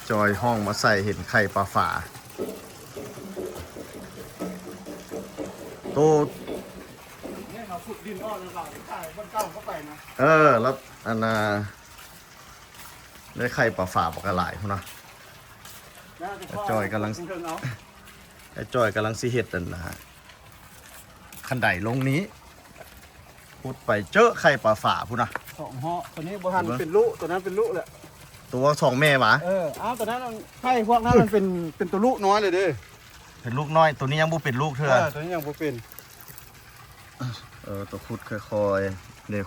ຈອຍຮ້ອງມາໃສ່ເຫັນໄຂ່ປາຝາ ໂຕ ນີ້ເຮົາຂຸດດິນອອກແລ້ວເຮົາຂາຍບ່ອນເກົ່າເຂົ້າໄປນະ. ເອີ ແລ້ວອັນນ່າ ໄດ້ໄຂ່ປາຝາບັກຫຼາຍພຸ້ນນະ. ແລ້ວຈະ ອ້າຍຈອຍກຳລັງ ເທິງເອົາ ອ້າຍຈອຍກຳລັງຊິເຮັດອັນນ່າ ຄັນໄດລົງນີ້ ຂຸດໄປເຈີໄຂ່ປາຝາພຸ້ນນະ ສອງເຫາະ. ຕົວນີ້ບໍ່ທັນເປັນລູກ ຕົວນັ້ນເປັນລູກແຫຼະ ຕົວສອງແມ່ຫວາ? ເອີ ອ້າວ ຕົວນັ້ນໄຂ່ພວກນັ້ນມັນເປັນ ເປັນຕົວລູກນ້ອຍເລີຍເດ້ ເປັນລູກນ້ອຍ. ຕົວນີ້ຍັງບໍ່ເປັນລູກເທື່ອ ເອີ ຕົວນີ້ຍັງບໍ່ເປັນ. ເອີ ຕົວຂຸດຄ່ອຍໆ ເດ້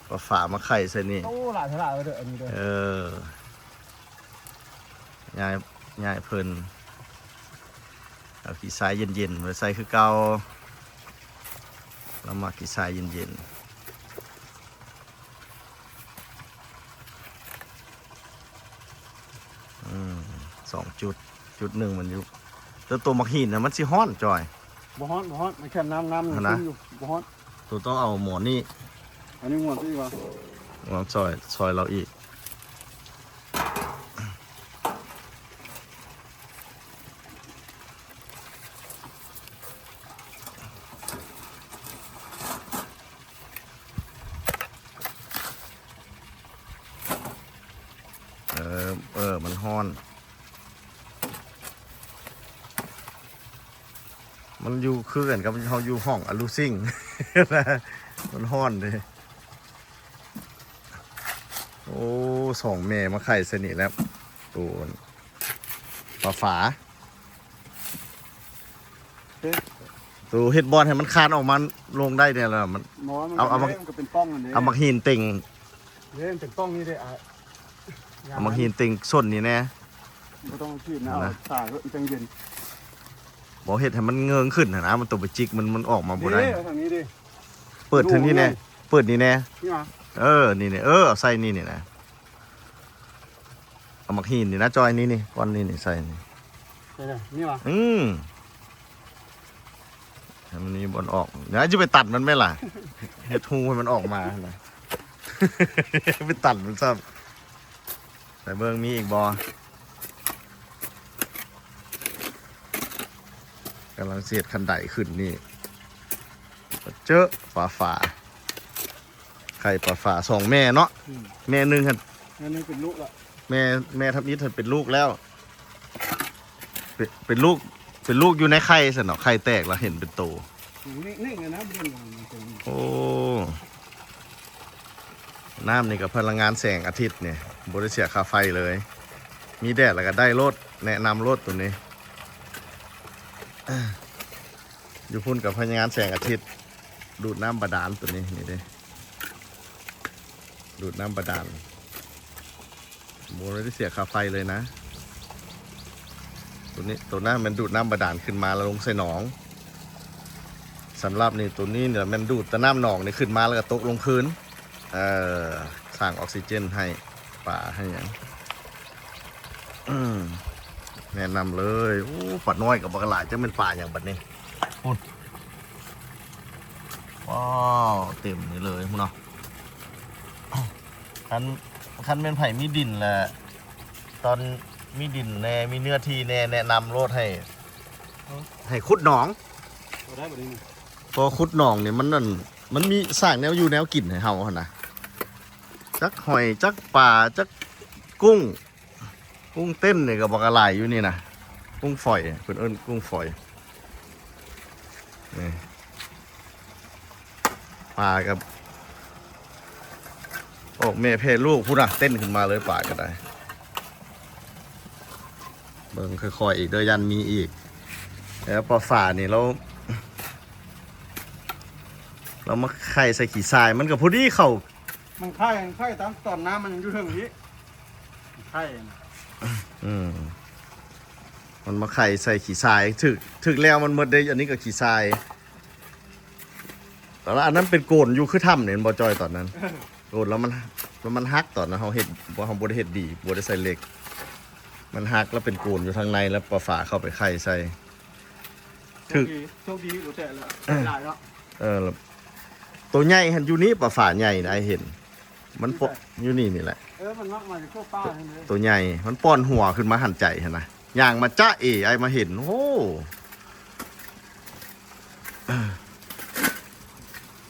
ປາຝາມາໄຂ່ໃສ່ນີ້. ໂອ້ ຫຼາຍເທົ່າຫຼາຍເດີອັນນີ້ເດີ. ເອີ ຍ້າຍ ຍ້າຍເພິ່ນ ເອົາຂີ້ຊາຍເຢັນໆ ໄວ້ໃສ່ຄືເກົ່າ ລາວມັກຂີ້ຊາຍເຢັນໆ. ອືມ ສອງຈຸດ ຈຸດໜຶ່ງມັນຢູ່ ແຕ່ຕົວໝາກຫີນນະມັນຊິຮ້ອນ ຈອຍ. ບໍ່ຮ້ອນ ບໍ່ຮ້ອນ ມັນແຄ່ນ້ຳ ນ້ຳມັນ ຫັ້ນນະ ຂຶ້ນຢູ່ ບໍ່ຮ້ອນ. ໂຕຕ້ອງເອົາໝໍນີ້ ອັນນີ້ງວນໄປອີກຫວາ? ງວນ ຊອຍ ຊອຍລາວອີກ. ເອີ ເອີ ມັນຮ້ອນ. ມັນຢູ່ຄືກັນກັບເຮົາຢູ່ຫ້ອງອາລູຊິງ ມັນຮ້ອນເດ້. ໂອ້ ສອງແມ່ມາໄຂ່ໃສ່ນີ້ແລ້ວ ໂຕປາຝາ. ໂຕເຮັດບ່ອນໃຫ້ມັນຄານອອກມາລົງໄດ້ແດ່ລະ ມັນ ບໍ່ ມັນ ເອົາ ເອົາ ມັນກໍເປັນປ່ອງນັ້ນເດ້ ເອົາໝາກຫີນເຕັງ ເດ້ ມັນເປັນປ່ອງນີ້ເດ້ ເອົາໝາກຫີນເຕັງສົ້ນນີ້ແດ່. ບໍ່ຕ້ອງຂີດນະ ເອົາສາຍເອີ ມັນຈັ່ງເຢັນ. ບໍ່ ເຮັດໃຫ້ມັນເງີງຂຶ້ນຫັ້ນນະ ມັນຕົວໄປຈິກ ມັນ ມັນອອກມາບໍ່ໄດ້. ເດ້ ເອົາທາງນີ້ເດ້ ເປີດທາງນີ້ແດ່ ເປີດນີ້ແດ່ ນີ້ຫວາ? ເອີ ນີ້ ນີ້ ເອີ ເອົາໃສ່ນີ້ ນີ້ນະ. ເອົາໝາກຫີນນີ້ນະ ຈອຍ ນີ້ ນີ້ ກ້ອນນີ້ ນີ້ ໃສ່ນີ້ ໃສ່ນີ້ຫວາ? ອືມ ໃຫ້ມັນມີບ່ອນອອກ. ຢ່າຈະໄປຕັດມັນແມ່ນລະ ເຮັດຮູໃຫ້ມັນອອກມາຫັ້ນນະ ໄປຕັດມັນຊ້ຳ. ໃສ່ເບິ່ງມີອີກບໍ່? ກຳລັງຊິເຮັດຄັນໄດຂຶ້ນນີ້ ເຈີປາຝາ ໄຂ່ປາຝາສອງແມ່ເນາະ. ອືມ ແມ່ໜຶ່ງຫັ້ນ ແມ່ໜຶ່ງເປັນລູກລະ ແມ່ ແມ່ທຳອິດຫັ້ນເປັນລູກແລ້ວ ເປັນ ເປັນລູກ ເປັນລູກຢູ່ໃນໄຂ່ຊັ້ນເນາະ ໄຂ່ແຕກລະເຫັນເປັນໂຕ. ນີ້ ນີ້ນະ ໂອ້ ນ້ຳນີ້ກໍພະລັງງານແສງອາທິດນີ້ ບໍ່ໄດ້ເສຍຄ່າໄຟເລີຍ. ມີແດດແລ້ວກໍໄດ້ໂລດ ແນະນຳໂລດໂຕນີ້. ຢູ່ພຸ້ນກໍພະລັງງານແສງອາທິດ ດູດນ້ຳບາດານໂຕນີ້ ນີ້ເດ້ ດູດນ້ຳບາດານ. ບໍ່ໄດ້ເສຍຄ່າໄຟເລີຍນະ ໂຕນີ້ ໂຕນັ້ນແມ່ນດູດນ້ຳບາດານຂຶ້ນມາແລ້ວລົງໃສ່ໜອງ. ສຳລັບນີ້ ໂຕນີ້ນີ້ແມ່ນດູດແຕ່ນ້ຳໜອງນີ້ຂຶ້ນມາແລ້ວກໍຕົກລົງຄືນ ເອີ ສ້າງອອກຊີເຈນໃຫ້ປາໃຫ້ຫຍັງ. ອືມ ແນະນຳເລີຍ. ໂອ້ ປານ້ອຍກໍບັກຫຼາຍ ຈັກແມ່ນປາຫຍັງບັດນີ້. ພຸ້ນ ວ້າວ ເຕັມນີ້ເລີຍພຸ້ນເນາະ. ຄັນ ຄັນແມ່ນໃຜມີດິນແຫຼະ ຕອນມີດິນແດ່ ມີເນື້ອທີ່ແດ່ ແນະນຳໂລດໃຫ້ ໃຫ້ຂຸດໜອງ. ບໍ່ໄດ້ບັດນີ້ ພໍຂຸດໜອງນີ້ມັນນັ້ນ ມັນມີສ້າງແນວຢູ່ແນວກິນໃຫ້ເຮົາຫັ້ນນະ ຈັກຫອຍ ຈັກປາ ຈັກກຸ້ງ. ກຸ້ງເຕັ້ນນີ້ກໍບັກຫຼາຍຢູ່ນີ້ນະ ກຸ້ງຝອຍ ເພິ່ນເອີ້ນກຸ້ງຝອຍ. ນີ້ ປາກໍອອກແມ່ແຜ່ລູກພຸ້ນນະ ເຕັ້ນຂຶ້ນມາເລີຍ ປາກໍໄດ້. ເບິ່ງຄ່ອຍໆອີກເດີ ຢ້ານມີອີກ. ແລ້ວປາຝານີ້ລາວ ລາວມາໄຂ່ໃສ່ຂີ້ຊາຍ ມັນກໍພໍດີເຂົ້າ ມັນໄຂ່ ໄຂ່ຕອນ ຕອນນ້ຳມັນຍັງຢູ່ເທິງນີ້ ໄຂ່ ອືມ ມັນມາໄຂ່ໃສ່ຂີ້ຊາຍ ຖືກ ຖືກແລ້ວມັນໝົດເດ້. ອັນນີ້ກໍຂີ້ຊາຍ ແຕ່ວ່າອັນນັ້ນເປັນໂກນຢູ່ຄືຖ້ຳນີ້ແມ່ນບໍ່ ຈອຍ? ຕອນນັ້ນ ເອີ ໂກນແລ້ວມັນ ແລ້ວມັນຫັກ ຕອນນັ້ນເຮົາເຮັດ ເຮົາບໍ່ໄດ້ເຮັດດີ ບໍ່ໄດ້ໃສ່ເຫຼັກ ມັນຫັກແລ້ວເປັນໂກນຢູ່ທາງໃນ ແລ້ວປາຝາເຂົ້າໄປໄຂ່ໃສ່. ຖືກ ໂຊກດີ ໂຊກດີ ບໍ່ແຕະເລີຍ ເອີ ຫຼາຍເນາະ. ເອີ ໂຕໃຫຍ່ຫັ້ນຢູ່ນີ້ ປາຝາໃຫຍ່ນະ ອ້າຍເຫັນ ມັນປົກຢູ່ນີ້ນີ້ແຫຼະ. ເອີ ມັນມັກມາຈາກໂຕປ່າຫັ້ນເດ້ ໂຕໃຫຍ່ ມັນປ່ອນຫົວຂຶ້ນມາຫັ້ນໃຈຫັ້ນນະ. ຍ່າງມາຈ໊ະເອ ອ້າຍມາເຫັນ ໂອ້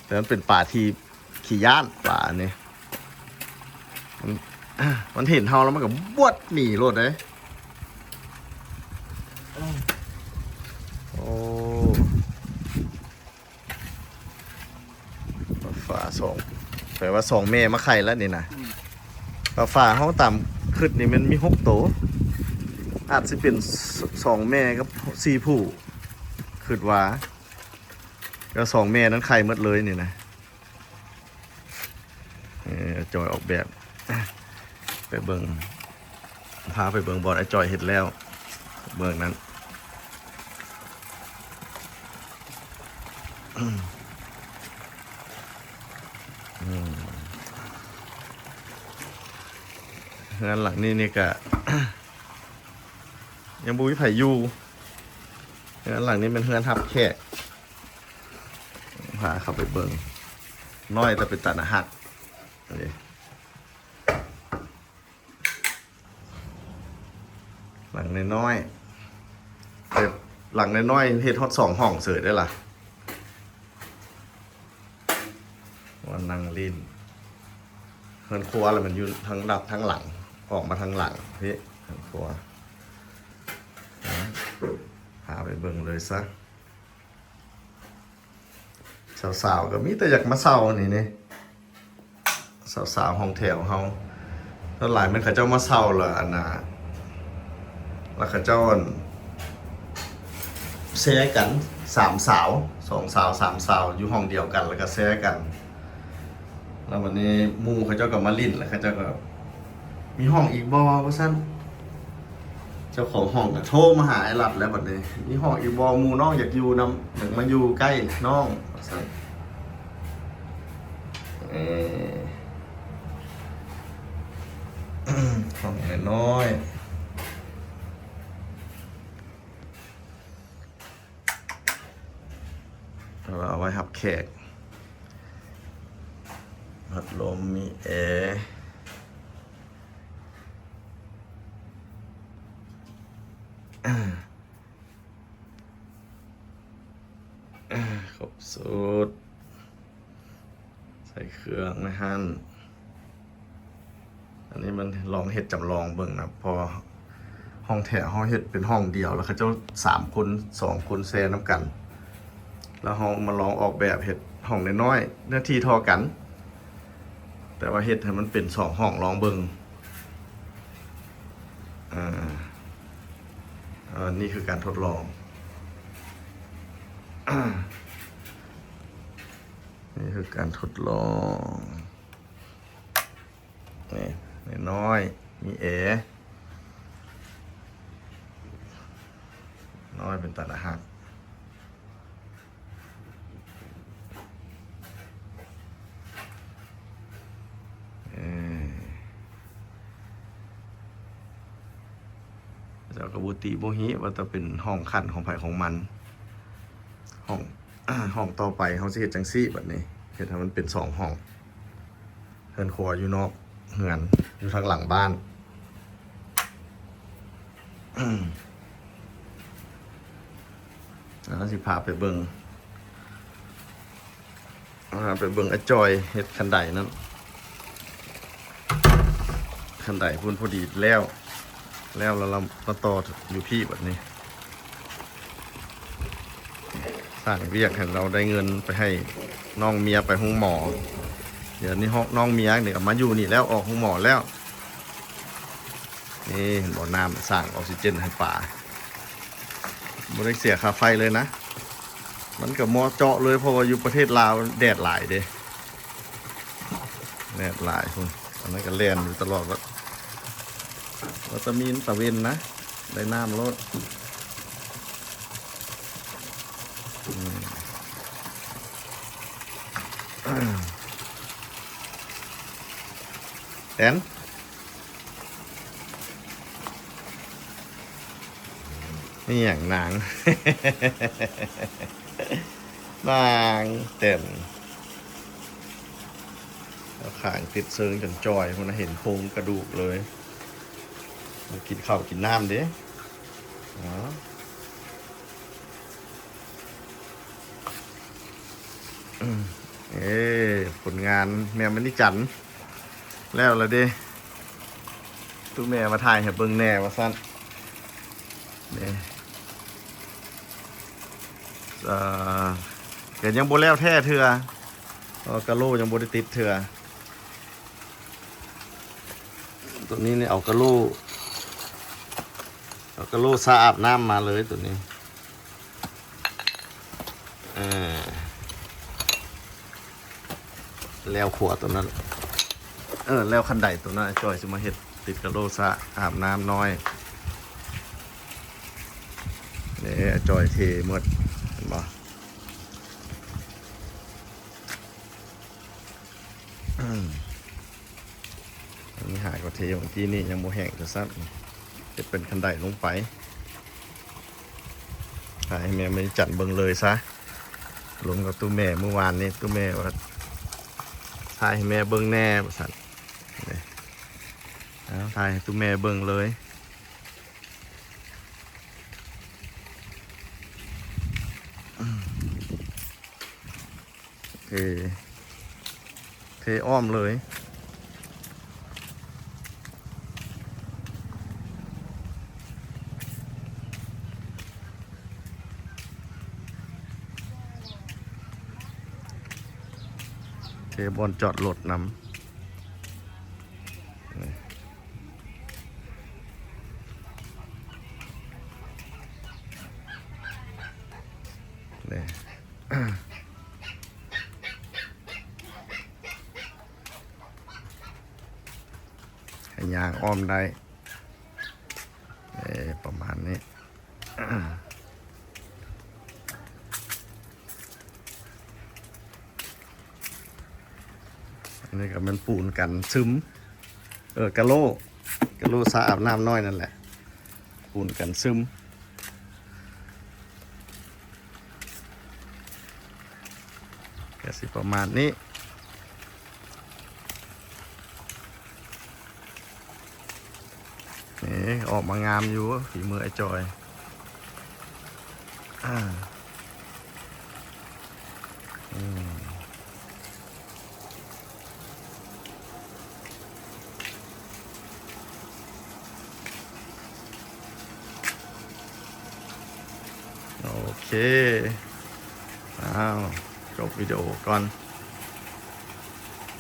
ແຕ່ມັນເປັນປາທີ່ຂີ້ຢ້ານ ປາອັນນີ້ ມັນ ມັນເຫັນເຮົາແລ້ວມັນກໍບວດໜີໂລດເດ້. ໂອ້ ປາຝາສອງ ແປວ່າສອງແມ່ມາໄຂ່ແລ້ວນີ້ນະ. ອືມ ປາຝາເຮົາຕາມຄຶດນີ້ແມ່ນມີຫົກໂຕ ອາດຊິເປັນສ- ສອງແມ່ກັບສີ່ຜູ້ ຄຶດວ່າ ແລ້ວສອງແມ່ນັ້ນໄຂ່ໝົດເລີຍນີ້ນະ. ເອີ ອ້າຍຈ່ອຍອອກແບບ ໄປເບິ່ງ ພາໄປເບິ່ງບ່ອນອ້າຍຈ່ອຍເຮັດແລ້ວ ເບິ່ງນັ້ນ. ອືມ ອືມ ເຮືອນຫຼັງນີ້ນີ້ກະ ຍັງບໍ່ມີໃຜຢູ່. ເຮືອນຫຼັງນີ້ແມ່ນເຮືອນຮັບແຂກ. ພາເຂົ້າໄປເບິ່ງ ນ້ອຍແຕ່ເປັນຕາໜ້າຮັກ. ຫຼັງນ້ອຍໆ ເຮັດ ຫຼັງນ້ອຍໆ ເຮັດຮອດສອງຫ້ອງເສີຍໄດ້ລະ ວ່ານັ່ງຫຼິ້ນ. ເຮືອນຄົວລະມັນຢູ່ທາງດັບທາງຫຼັງ ອອກມາທາງຫຼັງພີ້ ເຮືອນຄົວ. ພາໄປເບິ່ງເລີຍຊະ. ສາວໆ ກໍມີແຕ່ຢາກມາເຊົ່ານີ້ນີ້ ສາວໆ ຫ້ອງແຖວເຮົາ ສ່ວນຫຼາຍແມ່ນເຂົາເຈົ້າມາເຊົ່າລະ ອັນນ່າ ລະເຂົາເຈົ້າ ອັນ ແຊກັນ ສາມສາວ ສອງສາວ ສາມສາວ ຢູ່ຫ້ອງດຽວກັນ ລະກະແຊກັນ. ລະບັດນີ້ໝູ່ເຂົາເຈົ້າກໍມາຫຼິ້ນ ລະເຂົາເຈົ້າກໍ ມີຫ້ອງອີກບໍ່ ວ່າຊັ້ນ. ເຈົ້າຂອງຫ້ອງກໍໂທມາຫາອ້າຍລັດແລ້ວບັດນີ້ ມີຫ້ອງອີກບໍ່ ໝູ່ນ້ອງຢາກຢູ່ນຳ ຢາກມາຢູ່ໃກ້ນ້ອງ ວ່າຊັ້ນ. ເອີ ຫ້ອງນ້ອຍໆ ເອົາໄວ້ຮັບແຂກ ພັດລົມ ມີແອ ຄົບຊຸດ ໃສ່ເຄື່ອງໃນຫັ້ນ. ອັນນີ້ມັນລອງເຮັດຈຳລອງເບິ່ງນະ ເພາະຫ້ອງແຖວເຮົາເຮັດເປັນຫ້ອງດຽວ ແລ້ວເຂົາເຈົ້າສາມຄົນ ສອງຄົນແຊນຳກັນ ແລ້ວເຮົາມາລອງອອກແບບເຮັດຫ້ອງນ້ອຍໆ ເນື້ອທີ່ທໍ່ກັນ ແຕ່ວ່າເຮັດໃຫ້ມັນເປັນສອງຫ້ອງລອງເບິ່ງ. ອາ ອັນນີ້ຄືການທົດລອງ ນີ້ຄືການທົດລອງ. ນີ້ ນ້ອຍໆ ມີແອ ນ້ອຍເປັນຕາໜ້າຮັກ. ເອີ ເຈົ້າກໍບໍ່ຕິບໍ່ຫິ ວ່າແຕ່ເປັນຫ້ອງຂັ້ນຂອງໃຜຂອງມັນ. ຫ້ອງ ຫ້ອງຕໍ່ໄປເຮົາຊິເຮັດຈັ່ງຊີ້ບັດນີ້ ເຮັດໃຫ້ມັນເປັນສອງຫ້ອງ. ເຮືອນຄົວຢູ່ນອກເຮືອນ ຢູ່ທາງຫຼັງບ້ານ. ເຮົາຊິພາໄປເບິ່ງ ພາໄປເບິ່ງອ້າຍຈ່ອຍເຮັດຄັນໄດນັ້ນ. ຄັນໄດພຸ້ນພໍດີແລ້ວ ແລ້ວລະ ລະມາຕໍ່ຢູ່ພີ້ບັດນີ້. ສ້າງວຽກໃຫ້ລາວໄດ້ເງິນໄປໃຫ້ນ້ອງເມຍໄປໂຮງໝໍ. ດຽວນີ້ນ້ອງເມຍນີ້ກໍມາຢູ່ນີ້ແລ້ວ ອອກໂຮງໝໍແລ້ວ. ນີ້ເຫັນບໍ່ ນ້ຳສ້າງອອກຊີເຈນໃຫ້ປາ ບໍ່ໄດ້ເສຍຄ່າໄຟເລີຍນະ. ມັນກໍເໝາະເຈາະເລີຍ ເພາະວ່າຢູ່ປະເທດລາວແດດຫຼາຍເດ້. ແດດຫຼາຍພຸ້ນ ອັນນັ້ນກໍແລ່ນຢູ່ຕະຫຼອດ ວ່າ ວ່າຕາມີນຕາເວັນນະ ໄດ້ນ້ຳໂລດ. ອືມ ແຕນ ອີ່ຫຍັງນາງ ນາງເຕັ້ນ ເອົາເ ຂ້າງຕິດເຊີງຈົນຈ່ອຍພຸ້ນນະ ເຫັນໂຄງກະດູກເລີຍ. ມາກິນເຂົ້າກິນນ້ຳເດ້. ເອີ ຜົນງານແມ່ມະນີຈັນແລ້ວລະເດ້. ຕູ້ແມ່ມາຖ່າຍໃຫ້ເບິ່ງແດ່ວ່າຊັ້ນ. ນີ້ ເອີ ກໍຍັງບໍ່ແລ້ວແທ້ເທື່ອ ເພາະວ່າກະໂຫຼຍັງບໍ່ໄດ້ຕິດເທື່ອ. ຕົວນີ້ນີ້ເອົາກະໂຫຼ ເອົາກະໂຫຼສະອາບນ້ຳມາເລີຍຕົວນີ້. ເອີ ແລ້ວຂົວຕົວນັ້ນ ເອີ ແລ້ວຄັນໄດຕົວນັ້ນ ອ້າຍຈ່ອຍຊິມາເຮັດຕິດກະໂຫຼສະອາບນ້ຳນ້ອຍ. ນີ້ອ້າຍຈ່ອຍເທໝົດ ເຫັນບໍ່? ອັນນີ້ຫາກໍເທມື້ກີ້ນີ້ຍັງບໍ່ແຫ້ງຊະຊ້ຳ ເຮັດເປັນຄັນໄດລົງໄປ. ຖ່າຍໃຫ້ແມ່ມະນີຈັນເບິ່ງເລີຍຊະ ລົມກັບຕູ້ແມ່ມື້ວານນີ້ ຕູ້ແມ່ວ່າຖ່າຍໃຫ້ແມ່ເບິ່ງແດ່ວ່າຊັ້ນ. ນີ້ ເອົາ ຖ່າຍໃຫ້ຕູ້ແມ່ເບິ່ງເລີຍ. ເທ ເທອ້ອມເລີຍ ເທບ່ອນຈອດລົດນຳ. ນີ້ ໃຫ້ຍ່າງອ້ອມໄດ້ ເອີ ປະມານນີ້. ອັນນີ້ກໍແມ່ນປູນກັນຊຶມ ເອີ ກະໂຫຼ ກະໂຫຼສະອາບນ້ຳນ້ອຍນັ້ນແຫຼະ ປູນກັນຊຶມ. ກະຊິປະມານນີ້ ນີ້ ອອກມາງາມຢູ່ ຝີມືອ້າຍຈ່ອຍ. ອາ ອືມ ໂອເຄ ອ້າວ ຈົບວິດີໂອກ່ອນ.